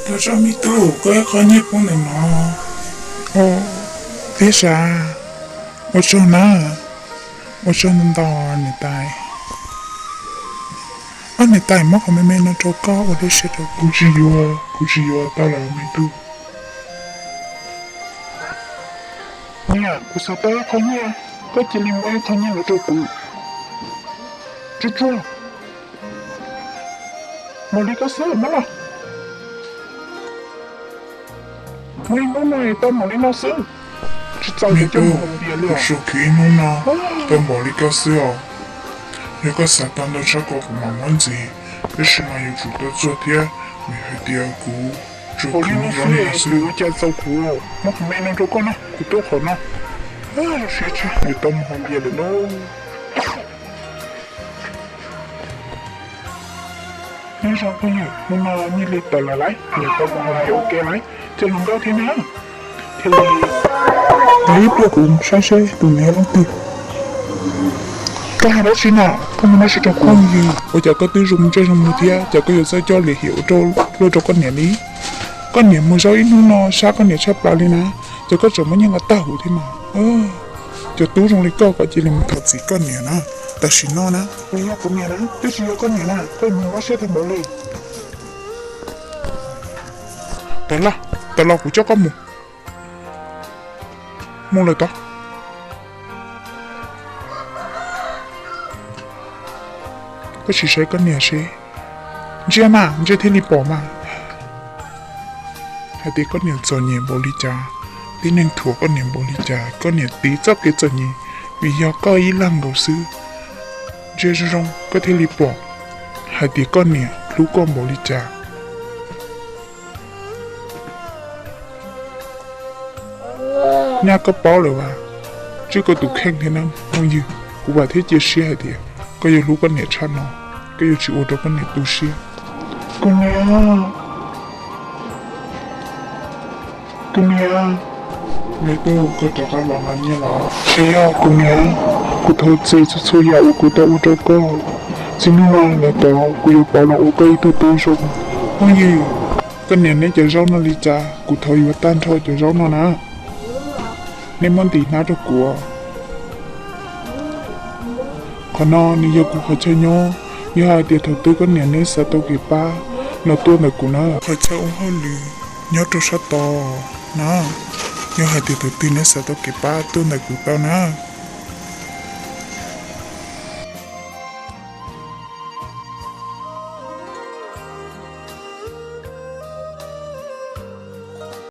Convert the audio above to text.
Ua tsaug me tub, koj ib qho nyiaj poob ntawm no. Thiab sav, ua tsaug na, ua tsaug ntau ntau niam tais. Ob niam tais muab qhov me me no rau koj ua dej siab rau kuv. Tsis yuav, kuv tsis yuav tau lawm me tub. Niam, kuv xav tau ib qho nyiaj, koj cia li muab ib qho nyiaj no rau kuv. Tsuag tsuag, npaum li koj xwb mab los. Muaj ib hnub no tau npaum li no xwb, tsis txaus kuv coj mus haus npias li os. Ib hnub no tau npaum li koj xwb os. Yog koj xav tau ntau tshaj ko kuv mam muab ntxiv, tab sis mas yuav tsum tau txog thiab, vim hais tias kuv tsuas khwv li no xwb. Ua cas txaus kuv, muab qhov me no rau koj na, kuv tuaj qhov no. Zoo siab tshaj yuav tau mus haus npias lawm lauj. Nyob zoo phooj ywg, hnub no nyiaj li tawm lawm lawm, yuav tau mus haus npias ua ke lawm, ces hluas nkauj thiab na. Thiaj li, ib pliag kuv saib seb tus niam leej twg. Koj hais dab tsi na, koj muaj dab tsi rau kuv? Ua cas koj twb zoo ntsej zoo muag thiab, cas koj yuav txawj coj lim hiam ua luaj rau koj niam li? Koj niam mus zaub ib hnub no sab koj niam tshaj plaws li na, ces koj tseem muab nyiaj nqa tag huv thiab mas. Cov tub zoo li koj kom cia li mus thov txim koj niam na, tam sim no na. Nws yog kuv niam na, twb tsis yog koj niam na, koj mus ua siab tag npaum li. Tau los, tau los kuv coj koj mus. Mus lawm tod. Koj sim saib koj niam seb. Ntsia mas, ntsia thiaj li pom mas. Hais tias koj niam txom nyem npaum li cas, tib neeg thuam koj niam npaum li cas, koj niam tiv txoj kev txom nyem vim yog koj ib leeg nkaus xwb. Ntsia zoo zoo koj thiaj li pom hais tias koj niam hlub koj npaum li cas. Nyaj koj paub lawm as, tswj koj tus kheej thiab na phooj ywg. Kuv vam thiab cia siab hais tias koj yuav hlub koj niam tshaj no, koj yuav tsis ua rau koj niam tu siab. Kuv niam, kuv niam, me tub, koj rov qab los nqa nyiaj los. Tsis yog kuv niam, kuv thov txim txhua txhua yam uas kuv tau ua rau koj. Txij hnub no los tod kuv yuav pauv los ua koj ib tug tub zoo. Phooj ywg, koj niam neb cov zaub no li cas, kuv thov yuav tag nrho cov zaub no na. Neb muab ntim hnab rau kuv. Qhov no nws yog kuv qhov chaw nyob, yog hais tias thaum twg koj niam neb xav tau kev pab no tuaj ntawm kuv na. Qhov chaw ua hauj lwm nyob rau sab tod na, yog hais tias thaum twg neb xav tau kev pab tuaj ntawm kuv tau na.